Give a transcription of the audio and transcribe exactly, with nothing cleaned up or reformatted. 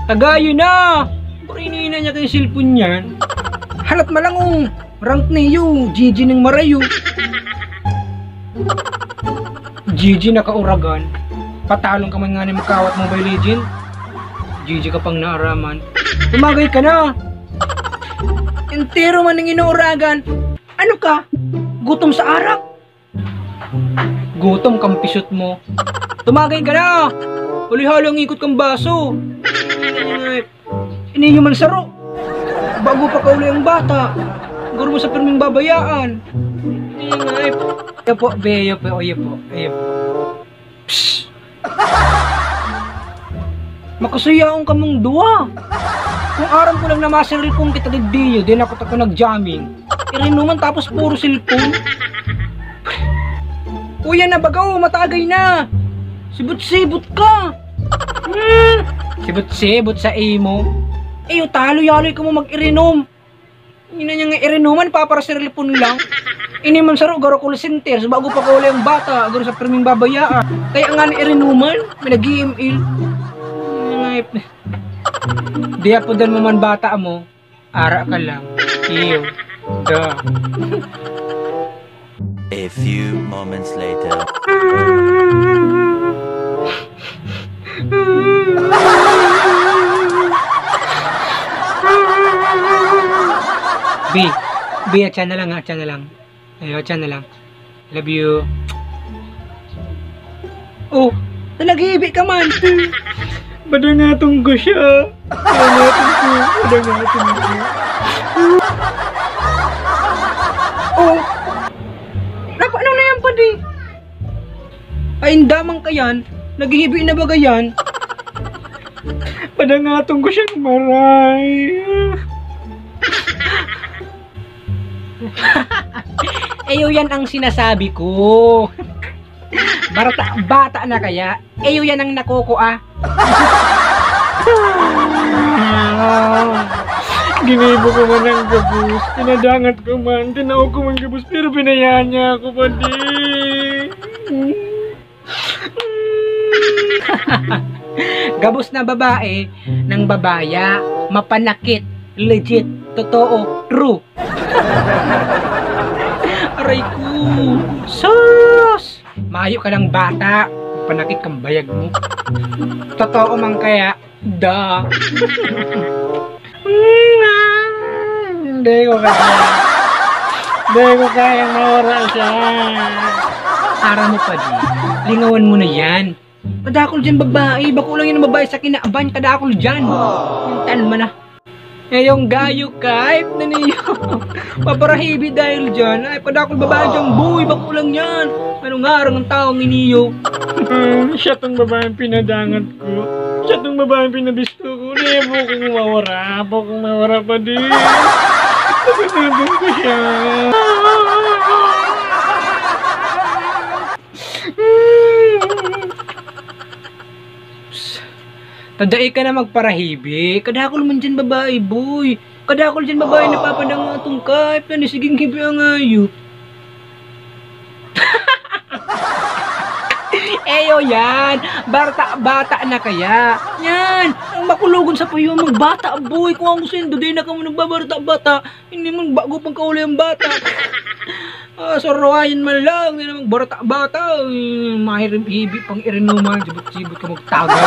Tagayo na! Parinina niya kay cellphone niyan. Halat malang, oh. Rank niyo, G G ning marayo. G G nakauragan. Patalon ka man nga ni makawat Mobile Legend. G G ka pang naaraman. Tumagay ka na! Entero man ang inuuragan. Ano ka? Gutom sa arak? Gutom kang pisot mo. Tumagay ka na! Huli-huli ang ikot kang baso. Ini man saro. Bago pa kauli ang bata. Guro mo sa pirming babayaan. Ini nga eh. Iyo po, be, iyo po, iyo po, iyo po. Psst! Makasuyaon kamong duwa. Kung aram ko lang na maserelpon kita digdiyo, di na ako tako nag-jamming. Irinuman tapos puro cellphone. Kuya na baga, oh, matagay na. Sibot-sibot ka. Hmm. Sibot-sibot sa imo. Iyo, talo-yaloy ka mo mag-irinom. Ina niya nga irinuman, papara sa cellphone lang. Ini man saro, garo call center, so bago pa kauli ang bata, garo sa pirming babayaan. Kaya nga na irinuman, may nag-E M L. Mga ip-, di apodan mo man bata mo, ara ka lang. Iyo. Da. A few moments later. Bi, Bi, atyan na lang, ha, atyan na lang. Ayo, atyan na lang. Love you. Oh, nag-iibi ka man. Badangaton ko siya. Badangaton ko, badangaton ko. Oh, napa-, ano na yan, padi? Ay, inda man ka yan. Naghihibi na baga yan. Padangaton ko siyang maray. Iyo yan ang sinasabi ko. Barata-, bata na kaya, iyo yan ang nakukua. Ginibo ko man ang gabos, pinadangat ko man, tinao ko man gabos, pero binayaan niya ako, padi. Gabos na babae ng babaya, mapanakit, legit, totoo, true. Aray ko! Sus! Mayo ka lang bata, panakit kang bayag mo. Totoo man kaya, da. Hindi ko kaya. Hindi ko kaya mawara siya. Aram mo, padi, lingawan mo na yan. Kadakol dyan babae, bako lang yan ang babae sa kinaban, kadakol dyan. Yung tan mo na. Ngayong gayo ka, hype na niyo. Paparahibi dahil dyan. Ay, kadakol babae dyan, boy, bako lang yan. Ano nga, arang ang taong iniyo. Hmm, siya tong babaeng pinadangat ko. Siya tong babaeng pinabisto ko. Di, bako kong mawara, bako kong mawara, padi. Pagkatapos ko siya. Tadai ka na magparahibi. Kadakol man dyan babae, boy. Kadakol dyan babae napapadangatong ka. Iplan ni siging hibi ang hayop. Eyo yan. Bata, bata na kaya. Yan. Ang makulogon sa payo, magbata, boy. Kung ang gusto yun, duday na kamo nagbabarta-bata. Hindi man bago pang kauli ang bata. Ah, sarawayan man lang, hindi naman barata-bata. Eh, mahirim-hibi pang irinuman, jibot-jibot ka magtagay.